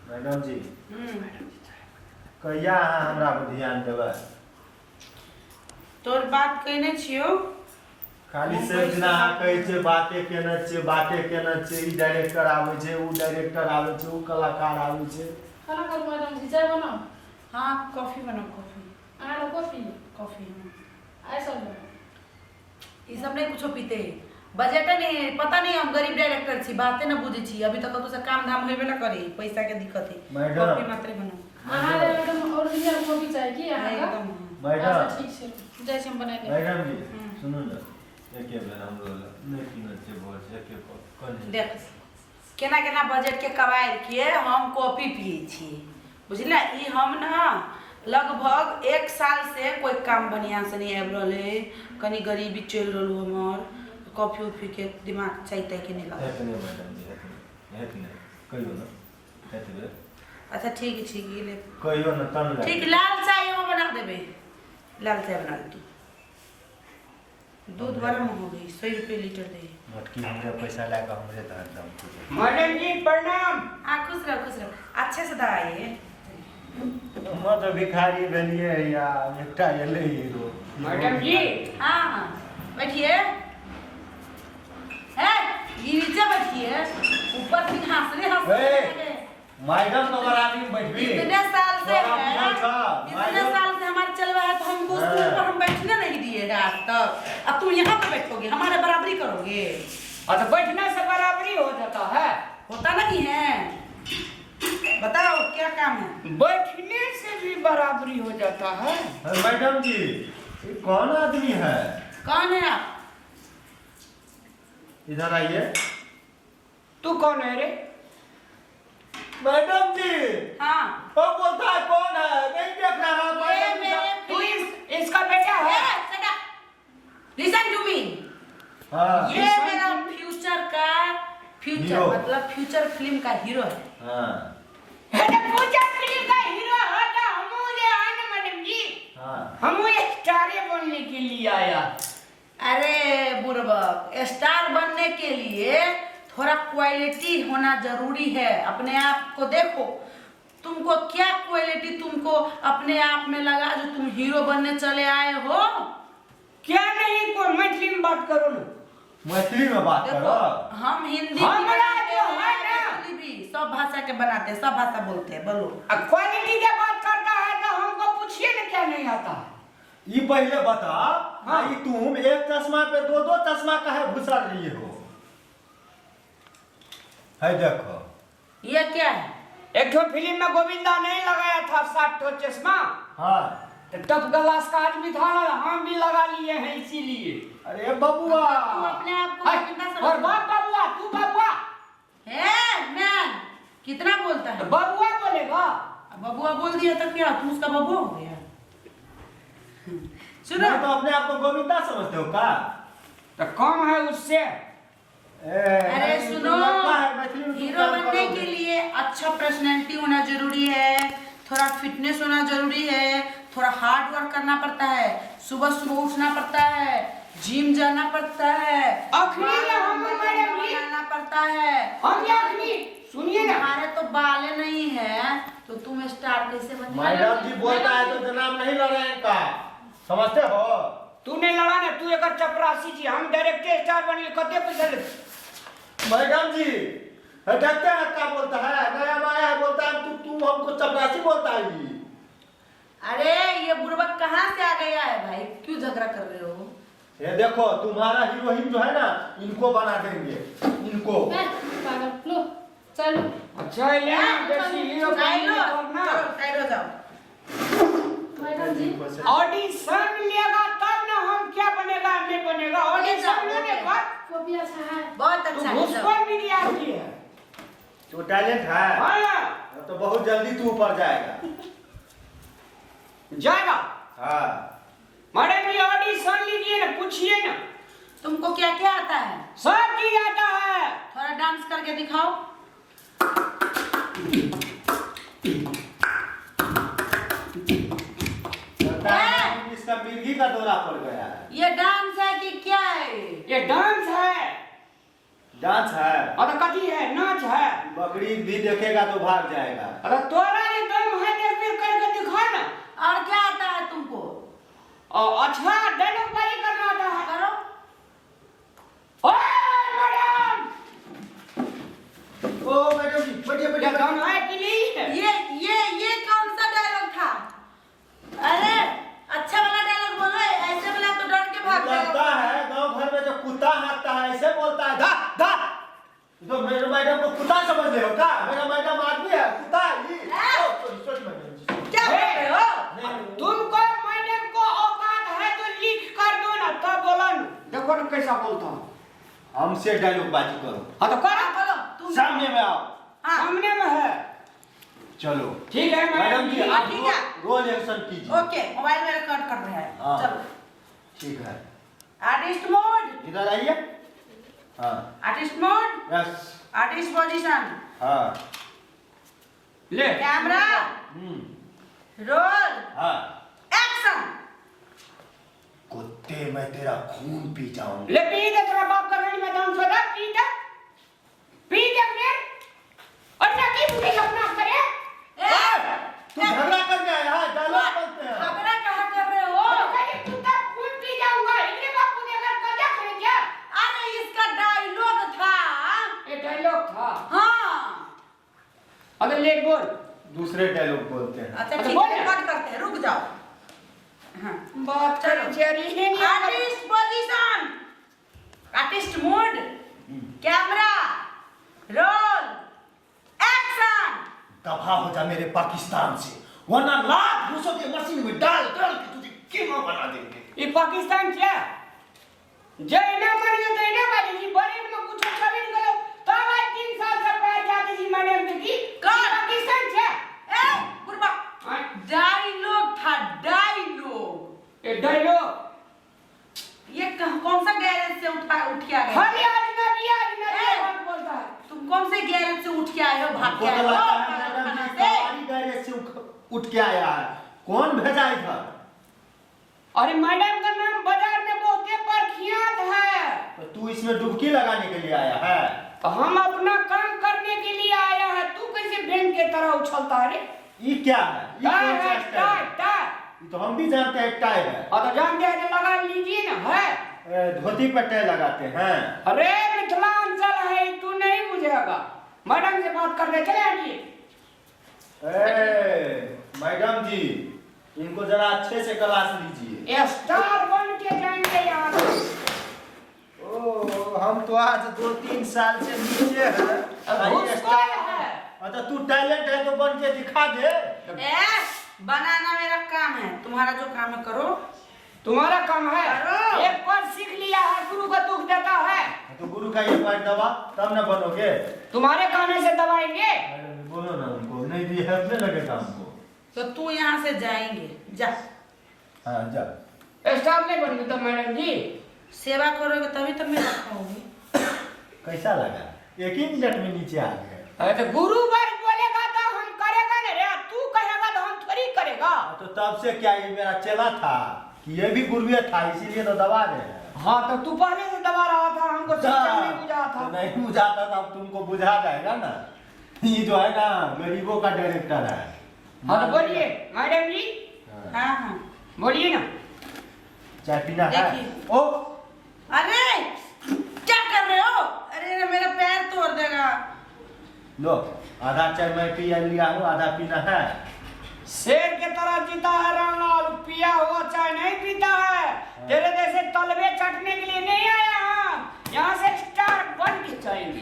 Madam जी, कहिया अहाँ हमरा पर ध्यान देबै? तोर बात कहने छियौ। खाली सब दिना अहाँ कहै छियै बाते केने छियै, बाते केने छियै। ई डायरेक्टर आबै छै, ओ डायरेक्टर आबै छै, ओ कलाकार आबै छै। खाना करू मैडम जी, चाय बनाउ? हाँ, कॉफी बनाओ, कॉफी। अहाँ लए कॉफी? कॉफी, हाँ। आइ सब बनाउ। ई सब नहीं कुछो पीते, बजट नहीं है, पता नहीं। हम गरीब डायरेक्टर छी, बाते न बुझै छी। अभी तक कतौ से काम धाम होबे न करी, पैसा के दिक्कत है। मैडम। कॉफी मात्रे बनाओ। अहाँ लए मैडम ओरिजिनल कॉफी चाही की अहाँके? एकदम, हाँ। मैडम। अच्छा ठीक छै, जाइ छी हम बना देब। मैडम जी, सुनू ने, एके बेर हमरो लए नहि पीने छियै, बस एके कप कनि। देख केना केना बजट के कबारि के हम कॉफी पियै छी, बुझले? ई हम न लगभग एक साल से कोई काम बढ़िया से नहीं आबि रहल है, कनी गरीबी चलि रहल हमर। कॉफी उफी के दिमाग चाय ताय के नहीं लगल। एतने मैडम जी, एतने एतने कहियो ने, एतबे। अच्छा ठीक है, ठीक है, ले। कहियो ने तन ठीक, लाल चाय एगो बना देबे, लाल चाय बना दे तू। दूध बड़ा महंग है, 100 रुपये लीटर दे। मोटकी हमरे पैसा लए कऽ हमरे तऽ हरदम पूछै। मैडम जी प्रणाम। हाँ, खुश रहो, खुश रहो, अच्छे से दवाई हम तऽ भिखारी भेलियै या एकटा एलै हीरो। मैडम जी। हाँ हाँ, बैठिए है, ये नीचे बैठिए, ऊपर सिंहासने हंस। ए! मैडम तो बराबरी में बैठबी। इतने साल से तोरा है, बुझल छौ, इतने मैडम। साल से हमारे चल रहा है तो हमको हाँ। स्टूल पर हम बैठने नहीं दिए है आज तक। अब तुम यहाँ पे बैठोगे, हमारे बराबरी करोगे? और तो बैठने से बराबरी हो जाता है? होता नहीं है। बताओ क्या काम है? बैठने से भी बराबरी हो जाता है। अरे मैडम जी, ये कौन आदमी है? कौन है आप? इधर आइए। तू कौन है रे? मैडम जी। हाँ। वो बोलता है कौन है, नहीं देख रहा है ये मैडम जी। मेरे तू इसका बेटा है? Listen to me. हाँ। ये मेरा फ्यूचर का फ्यूचर हीरो। मतलब फ्यूचर फिल्म का हीरो है। हाँ। अरे पूजा फिल्म का हीरो है तो हमू जे है ना मैडम जी। हाँ। हमू स्टारे बनने के लिए आया। अरे बुड़बक, स्टार बनने के लिए थोड़ा क्वालिटी होना जरूरी है। अपने आप को देखो, तुमको क्या क्वालिटी तुमको अपने आप में लगा जो तुम हीरो बनने चले आए हो? क्या नहीं को मैथिली में बात करो ना। मैथिली में बात देखो, करो। हम हिंदी भी हमरा बनाते जो हैं, है ना। मैथिली भी, सब भाषा के बनाते हैं, सब भाषा बोलते हैं, बोलो। अब क्वालिटी के बात करता है तो हमको पूछिए ना क्या नहीं आता है। ई पहले बता। हाँ। ई तुम एक चश्मा पे दो दो चश्मा काहे घुसा रही हो है, देखो। ये क्या है? एक ठो फिल्म में गोविंदा नहीं लगाया था सात ठो चश्मा? हाँ। तो टफ ग्लास का आदमी था ना, हम भी लगा लिए हैं इसीलिए। अरे बबुआ। तू अपने आप को है, गोविंदा समझ और बाप बबुआ, तू बबुआ। है मैन, कितना बोलता है। तो बबुआ बोलेगा। अब बबुआ बोल दिया तो क्या तू उसका बबुआ हो गया? सुनो। मैं तो अपने आप को गोविंदा समझते हो का? तो कम है उससे। ए, अरे नहीं, सुनो, तुम लगता है मैथिली में तुम हीरो काम बनने करोगे। के लिए अच्छा पर्सनैलिटी होना जरूरी है, थोड़ा फिटनेस होना जरूरी है, थोड़ा हार्ड वर्क करना पड़ता है, सुबह सुबह उठना पड़ता है, जिम जाना पड़ता है, अखनी बाल हम लंबा मैडम जी। बनाना पड़ता है। हम ये अखनी सुनिए ना। तुम्हारे तो बाले नहीं है तो तुम स्टार कैसे बन? मैडम जी बोलता है तो जनाब नहीं लड़े का समझते हो? तू नहीं लड़ा ना, तू एक चपरासी जी, हम डायरेक्ट स्टार बनिए, कते पैसा ले? मैडम जी देखते हैं क्या बोलता है, नया माया है, बोलता है तू तू हमको चपरासी बोलता है ये। अरे ये बुड़बक कहाँ से आ गया है भाई? क्यों झगड़ा कर रहे हो? ये देखो, तुम्हारा हीरोइन जो है ना, इनको बना देंगे इनको। ए, पागल लो, चलू। अच्छा ले बेसी हीरो साइड हो, करना। चलो, साइड हो जाओ। मैडम जी। ऑडिशन लेगा तब ना हम क्या बनेगा नहीं बनेगा, ऑडिशन लेने पर। कॉफी अच्छा है। बहुत तू अच्छा है, जाओ। घूसखोर भी नहीं आती है। तो टैलेंट है। हाँ। तो बहुत जल्दी तू ऊपर जाएगा। जाएगा। हाँ। मैडम जी ऑडिशन लीजिए ना, पूछिए ना। तुमको क्या क्या आता है? सब चीज आता है। थोड़ा डांस करके दिखाओ। लगता है इसका मिर्गी का दौरा पड़ गया है। ये डांस है कि क्या है? ये डांस है। डांस है। और तो कथी है, नाच है। बकरी भी देखेगा तो भाग जाएगा। अरे तोरा ये दम है तो फिर करके दिखा ना। और क्या आता है तुमको? और अच्छा डायलॉग बाजी करना आता है। करो। ओए मैडम, ओ मैडम जी, बैठिए बैठिए। ये दम है कि नहीं है? ये कौन सा डायलॉग था? अरे अच्छा वाला डायलॉग बोलो, ऐसे वाला तो डर के भाग लगता जाएगा। है गांव घर में जो कुत्ता हाँकता है ऐसे बोलता है धा धा। तो मेरे मैडम को कुत्ता समझ रहे हो क्या? मेरा मैडम आदमी है, कुत्ता है ये। ए! ओ, सॉरी सॉरी मैडम जी। क्या बोल रहे हो? नहीं, तुमको मैडम को औकात है तो लिख कर दो ना, तब बोलो ना। देखो ना कैसा बोलता हूँ। हमसे डायलॉग बाजी करो। हाँ तो करो। हाँ, बोलो तुम। सामने में आओ। हाँ सामने में है। चलो ठीक है मैडम जी, आप ठीक है। रोल एक्शन कीजिए। ओके, मोबाइल में रिकॉर्ड कर रहा है। हाँ। चलो ठीक है, आर्टिस्ट मोड। इधर आइए। हाँ artist mode, yes. Artist position, हाँ ले कैमरा हम्म रोल हाँ। एक्शन। कुत्ते मैं तेरा खून पी जाऊंगा। ले पी दे, तेरा बाप का रेडी में दाम सोदा पी दे, पी दे फिर। और ना की मुझे अपना करे। ए, तू झगड़ा करने आया है? डायलॉग बोलते हैं। झगड़ा कहाँ कर रहे हो? और कहीं कुत्ता खून पी जाऊंगा, इतने बाप को देकर कब्जा करें क्या? अरे इसका डायलॉग था। ये डायलॉग था। हाँ अरे ले बोल। दूसरे डायलॉग बोलते हैं। अच्छा अच्छा, ठीक बोल है, ना। रिकॉर्ड करते हैं, रुक जाओ। हाँ बाप चलो। चलो चेरी ही नहीं आता। Artist position, artist mode, camera roll action. दफा हो जा मेरे पाकिस्तान से, वरना लाख घुसों के मशीन में डाल डाल के तुझे कीमा बना देंगे। ये पाकिस्तान क्या जय ना मन के तो ना बाजी जी बड़े में कुछ अच्छा भी नहीं करो तब आज 3 साल से पैर जाते जी मैडम की कौन? पाकिस्तान क्या। ए गुरबा, हाँ, डायलॉग था डायलॉग। ये डायलॉग ये कौन सा गैरेज से उठा उठ के आ गए? खाली अजनबी अजनबी ए! बात बोलता है। तुम कौन से गैरेज से उठ के आए हो, भाग हमको के आए तो हो लगता है मैडम पागलखाना जी से? सवारी गैरेज से उठ के आया है। कौन भेजा इधर? अरे मैडम का नाम बाजार में बहुत प्रख्यात है। तो तू इसमें डुबकी लगाने के लिए आया है? तो हम अपना काम करने के लिए आया है, तू कैसे बैंक के तरह उछलता है रे? ये क्या है? ये टाई कौन सा है, स्टाइल है? Tie tie. ये तो हम भी जानते हैं टाई है। और तो जानते हैं तो लगा लीजिए ना है। ए, धोती पर टाई लगाते हैं। अरे मिथिलांचल है, तू नहीं बुझेगा। मैडम से बात करने चले आइए। ए, मैडम जी इनको जरा अच्छे से क्लास लीजिए। स्टार बन के जाएंगे यहाँ से। ओ हम तो आज 2-3 साल से नीचे हैं। अब घुसखोर है। अच्छा तू टैलेंट है तो बन के दिखा दे। ए, बनाना मेरा काम है, तुम्हारा जो काम है करो। तुम्हारा काम है। करो। एक बार सीख लिया है, गुरु का दुख देता है। तो गुरु का ये पैर दबा तब ना बनोगे। तुम्हारे कहने से दबाएंगे। मैडम जी, बोलो ना उनको, नहीं भी हंसने लगेगा हमको। तो तू यहाँ से जाएंगे, जा। हाँ जा। स्टार नहीं बन तो मैडम जी। सेवा करोगे तभी तो मैं रखोगी। कैसा लगा? एक ही मिनट में नीचे आ गए। अरे तो गुरु बार बोलेगा तो हम करेगा ना रे, तू कहेगा तो हम थोड़ी करेगा। हाँ, तो तब से क्या ये मेरा चेला था कि ये भी गुरुए था, इसीलिए तो दबा रहे हैं। हाँ तो तू पहले से दबा रहा था, हमको सिस्टम नहीं बुझा था। तो नहीं बुझाता था, अब तुमको बुझा जाएगा ना। ये जो है ना गरीबों का डायरेक्टर है। हाँ तो बोलिए मैडम जी। हाँ। हाँ हाँ बोलिए ना। चाय पीना है? देखिए। ओ अरे क्या कर रहे हो? अरे अरे, मेरा पैर तोड़ देगा। लो, आधा चाय मैं पी लिया हूँ, आधा पीना है। शेर के तरह जीता है रामलाल, पिया हुआ चाय नहीं पीता है। तेरे जैसे तलवे चटने के लिए नहीं आया हम, यहाँ से स्टार बन के जाएंगे।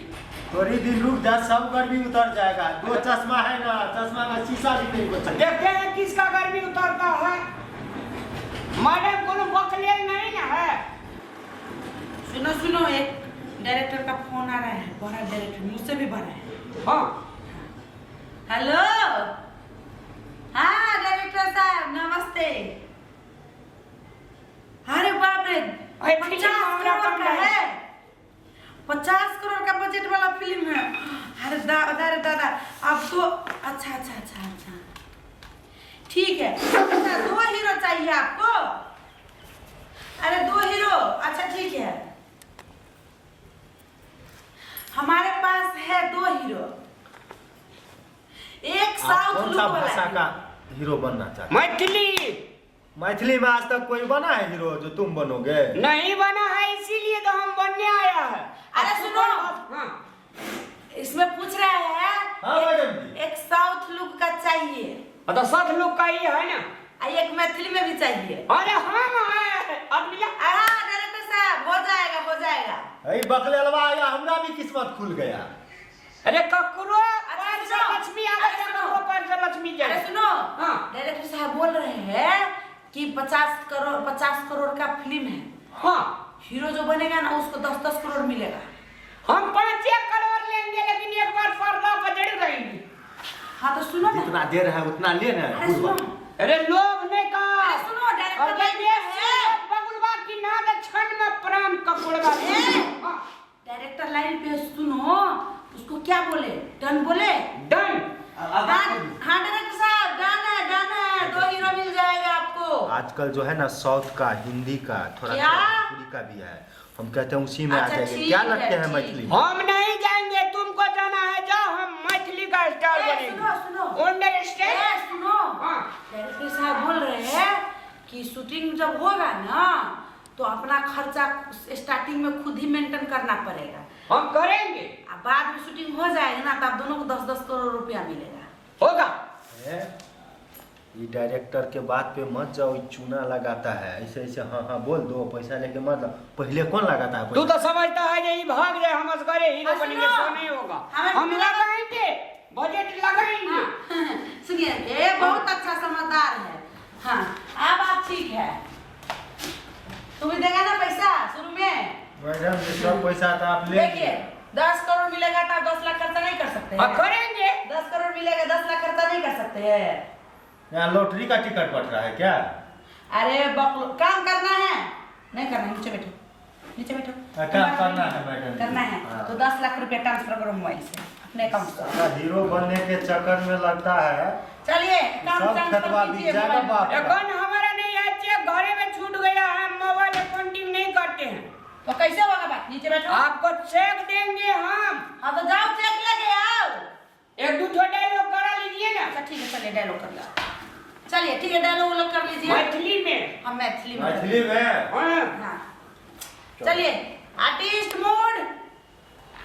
थोड़ी दिन रुक जा, सब गर्मी उतर जाएगा। दो चश्मा है ना, चश्मा का शीशा भी नहीं बचा। देखते हैं किसका गर्मी उतरता है। मैडम कोनो बकलेल नहीं ना है। सुनो सुनो, एक डायरेक्टर का फोन आ रहा है, बड़ा डायरेक्टर, मुझसे भी बड़ा है। हाँ हेलो, हाँ डायरेक्टर साहब नमस्ते। अरे बाप रे, अरे फिल्म 50 हमरा करोड़ कम का नहीं। है, 50 करोड़ का बजट वाला फिल्म है। अरे दादा अरे दादा, अब तो अच्छा अच्छा अच्छा अच्छा ठीक है। अच्छा 2 हीरो चाहिए आपको? अरे 2 हीरो, अच्छा ठीक है। हमारे पास है दो हीरो, एक आप साउथ कौन लुक सा वाला भाषा है। का हीरो बनना चाहते हैं? मैथिली। मैथिली में आज तक कोई बना है हीरो जो तुम बनोगे? नहीं बना है, इसीलिए तो हम बनने आया है। अरे सुनो। हाँ। इसमें पूछ रहा है, हाँ, मैडम जी। एक साउथ लुक का चाहिए। हाँ, तो सब लोग का ही है ना। और एक मैथिली में भी चाहिए। अरे हाँ है, अब मिला। हाँ डायरेक्टर साहब, हो जाएगा, हो जाएगा। अरे बकलेलवा आया, हमरा भी किस्मत खुल गया। अरे ककरो पैर से सुनो। लक्ष्मी आवे, अरे सुनो। ककरो पैर से लक्ष्मी जाए। अरे सुनो। हाँ। डायरेक्टर साहब बोल रहे हैं कि 50 करोड़ का फिल्म है। हाँ। हीरो जो बनेगा ना उसको 10-10 करोड़ मिलेगा। हम 5 करोड़ लेंगे, लेकिन एक बार पर्दा पर जड़ रहेंगे। हाँ तो सुनो ना, जितना देर है उतना ले ना। अरे सुनो। अरे लोभ ने कहा। अरे सुनो, डायरेक्टर और लाइन पे है। बगुलवा की नाद क्षण में प्राण ककुड़वा। ए! हाँ। डायरेक्टर लाइन पे सुनो, उसको क्या बोले? डन बोले? डन। हाँ हाँ डायरेक्टर साहब, डन है, डन है, 2 हीरो मिल जाएगा आपको। आजकल जो है ना साउथ का, हिंदी का, थोड़ा क्या? भोजपुरी का भी है, हम कहते हैं उसी में आ अच्छा, जाएंगे। ठीक क्या है, लगते हैं ठीक। मैथिली में? हम नहीं जाएंगे, तुमको जाना है जाओ, हम मैथिली का स्टार ए, बनेंगे। सुनो, सुनो। अंडरस्टैंड? ए, सुनो। हाँ। डायरेक्टर साहब बोल रहे हैं कि शूटिंग जब होगा ना तो अपना खर्चा स्टार्टिंग में खुद ही मेंटेन करना पड़ेगा। हम करेंगे। अब बाद में शूटिंग हो जाएगा ना तो आप दोनों को 10-10 करोड़ रुपया मिलेगा। होगा। ए, ये डायरेक्टर के बात पे मत जाओ, ये चूना लगाता है, ऐसे ऐसे हाँ हाँ बोल दो, पैसा लेके मत लाओ। पहले कौन लगाता है तू पैसा? तो समझता है ये भाग जाए, हम असगरे हीरो हाँ, बनेंगे, सुनो। सो नहीं होगा। हमें हम मिला- लगाएंगे, बजट लगाएंगे। हाँ, सुनिए, ये बहुत अच्छा समझदार है। हाँ अब आप ठीक है, तुम्हें देगा ना पैसा शुरू में? मैडम ये सब पैसा तो आप ले देखिए 10 करोड़ मिलेगा तो आप 10 लाख खर्चा नहीं कर सकते हाँ, हैं। करेंगे। 10 करोड़ मिलेगा, 10 लाख खर्चा नहीं कर सकते हैं। यहाँ लॉटरी का टिकट कट रहा है क्या? अरे बकलो, काम करना है नहीं करना है? नीचे बैठो, नीचे बैठो। हाँ, काम करना है मैडम। करना है हाँ। तो 10 लाख रुपया ट्रांसफर करो मोबाइल से अपने अकाउंट से। साला हीरो बनने के चक्कर में लगता है। चलिए काम सब ट्रांसफर खतवा बिक कीजिए जाएगा मोबाइल बाप का। अकाउंट हमारा नहीं है, चेक घरे में छूट गया है, मोबाइल अकाउंटिंग नहीं करते हैं। तो कैसे होगा बात? नीचे बैठो। आपको चेक देंगे हम। हाँ तो जाओ चेक लेके आओ। एक दो ठो डायलॉग करा लीजिए ना। अच्छा ठीक है, चलिए डायलॉग कर लो। चलिए ठीक है, डायलॉग उलॉग कर लीजिए। मैथिली में। हम मैथिली में। मैथिली में? हाँ। हाँ चलिए, आर्टिस्ट मोड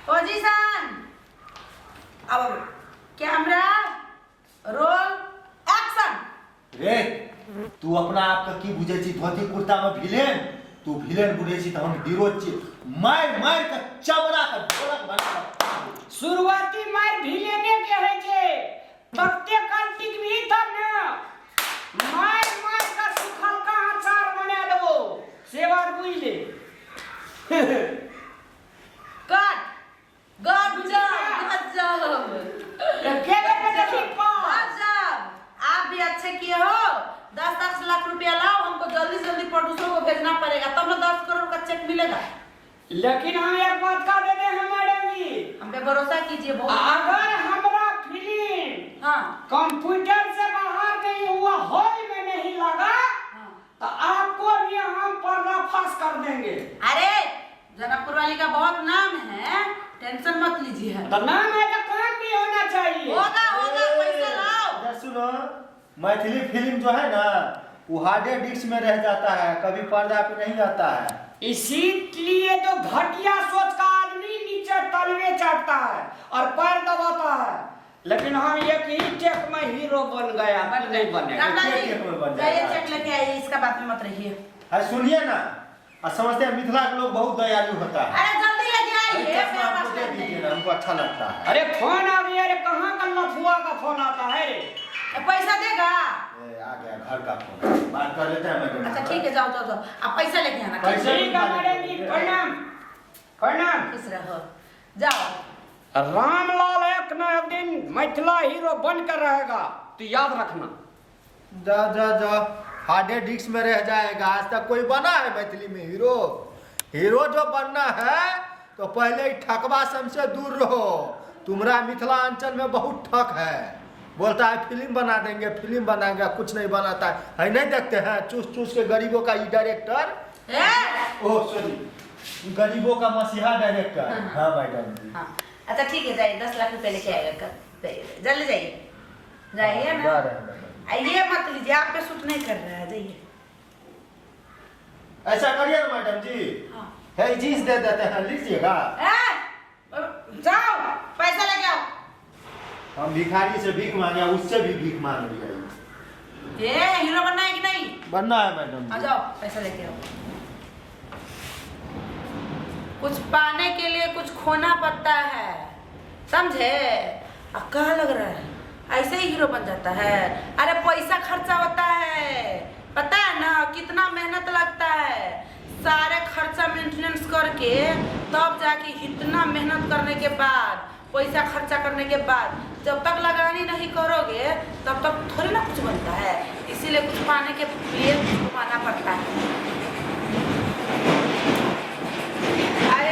पोजीशन, अब कैमरा रोल एक्शन। रे तू अपना आप के की बुझे छी? धोती कुर्ता में विलेन? तू विलेन बुझे छी तो हम हीरो छी। मार मार के चमड़ा के ढोलक बना के। शुरुआती मार भी लेने के है छे, तकते कांतिक भी तब ना मार मार का सुखल का अचार बना देबो, सेवा बुझ ले। कट, गजब गजब। के देखी पास। गजब, आप भी अच्छे किए हो। 10-10 लाख रुपया लाओ, हमको जल्दी जल्दी प्रोड्यूसर को भेजना पड़ेगा, तब ना 10 करोड़ का चेक मिलेगा। लेकिन हम एक बात कह देते हैं मैडम जी, हम पे भरोसा कीजिए बहुत। अगर हमारा फिल्म हाँ कंप्यूटर से बाहर नहीं हुआ, हॉल में नहीं लगा, हाँ। तो आपको भी हम पर्दाफाश कर देंगे। अरे जनकपुर वाली का बहुत नाम है, टेंशन मत लीजिए। तो नाम है तो काम भी होना चाहिए। होगा होगा, पैसा लाओ। इधर सुनो, मैथिली फिल्म जो है ना वो हार्ड डिस्क में रह जाता है, कभी पर्दा पे नहीं आता है। इसीलिए तो घटिया सोच का आदमी नीचे तलवे चाटता है और पैर दबाता है, लेकिन हम एक ही टेक में हीरो बन गया, नहीं बने। रामलाल जी, चेक में बन जाइए जाएगा। चेक लेके आइए, इसका बात में मत रहिए। अरे सुनिए ना, और समझते हैं मिथिला के लोग बहुत दयालु होता है। अरे जल्दी लेके अरे आइए, चश्मा मेरे हमको पास दे टाइम दीजिए नहीं ना, हमको अच्छा लगता है। अरे फोन आ गया, अरे कहाँ का लफुआ का फोन आता है रे? है। पैसा देगा? ए, आ गया घर का फोन, बात कर लेते हैं मैडम। अच्छा ठीक है, जाओ जाओ जाओ, आप पैसा लेके आना। पैसा- ठीक है मैडम जी, प्रणाम प्रणाम। खुश रहो, जाओ। रामलाल एक न एक दिन मिथिला हीरो बनकर रहेगा, तो याद रखना। जा जा जा, हार्ड डिस्क में रह जाएगा। आज तक कोई बना है मैथिली में हीरो? हीरो जो बनना है तो पहले ही ठकवा सबसे दूर रहो। तुम्हारा मिथिलांचल में बहुत ठक है, बोलता है फिल्म बना देंगे, फिल्म बनाएंगे, कुछ नहीं बनाता है। है नहीं देखते हैं चूस चूस के गरीबों का ये डायरेक्टर। ए! ओह सॉरी, गरीबों का मसीहा डायरेक्टर। हाँ। हाँ मैडम जी। हाँ अच्छा ठीक है, जाइए, 10 लाख रुपए लेके आएगा कल। जाइए, जल्दी जाइए, जाइए ना। जा रहे हैं मैडम। ये मत लीजिए, आप पे सूट नहीं कर रहा है, जाइए। ऐसा करिए ना मैडम जी, हाँ। है जींस दे देते हैं, लीजिएगा। ए, जाओ पैसा लेके आओ। हम भिखारी से भीख मांगे, उससे भी भीख मांग लिया। ये हीरो बनना है कि नहीं? बनना है मैडम आ जी। जाओ, पैसा लेके आओ। कुछ पाने के लिए कुछ खोना पड़ता है, समझे? अब कहाँ लग रहा है ऐसे ही हीरो बन जाता है? अरे पैसा खर्चा होता है, पता है ना कितना मेहनत लगता है? सारे खर्चा मेंटेनेंस करके तब जाके, इतना मेहनत करने के बाद, पैसा खर्चा करने के बाद, जब तक लगानी नहीं करोगे तब तक थोड़ी ना कुछ बनता है। इसीलिए कुछ पाने के लिए कुछ कमाना पड़ता है। अरे।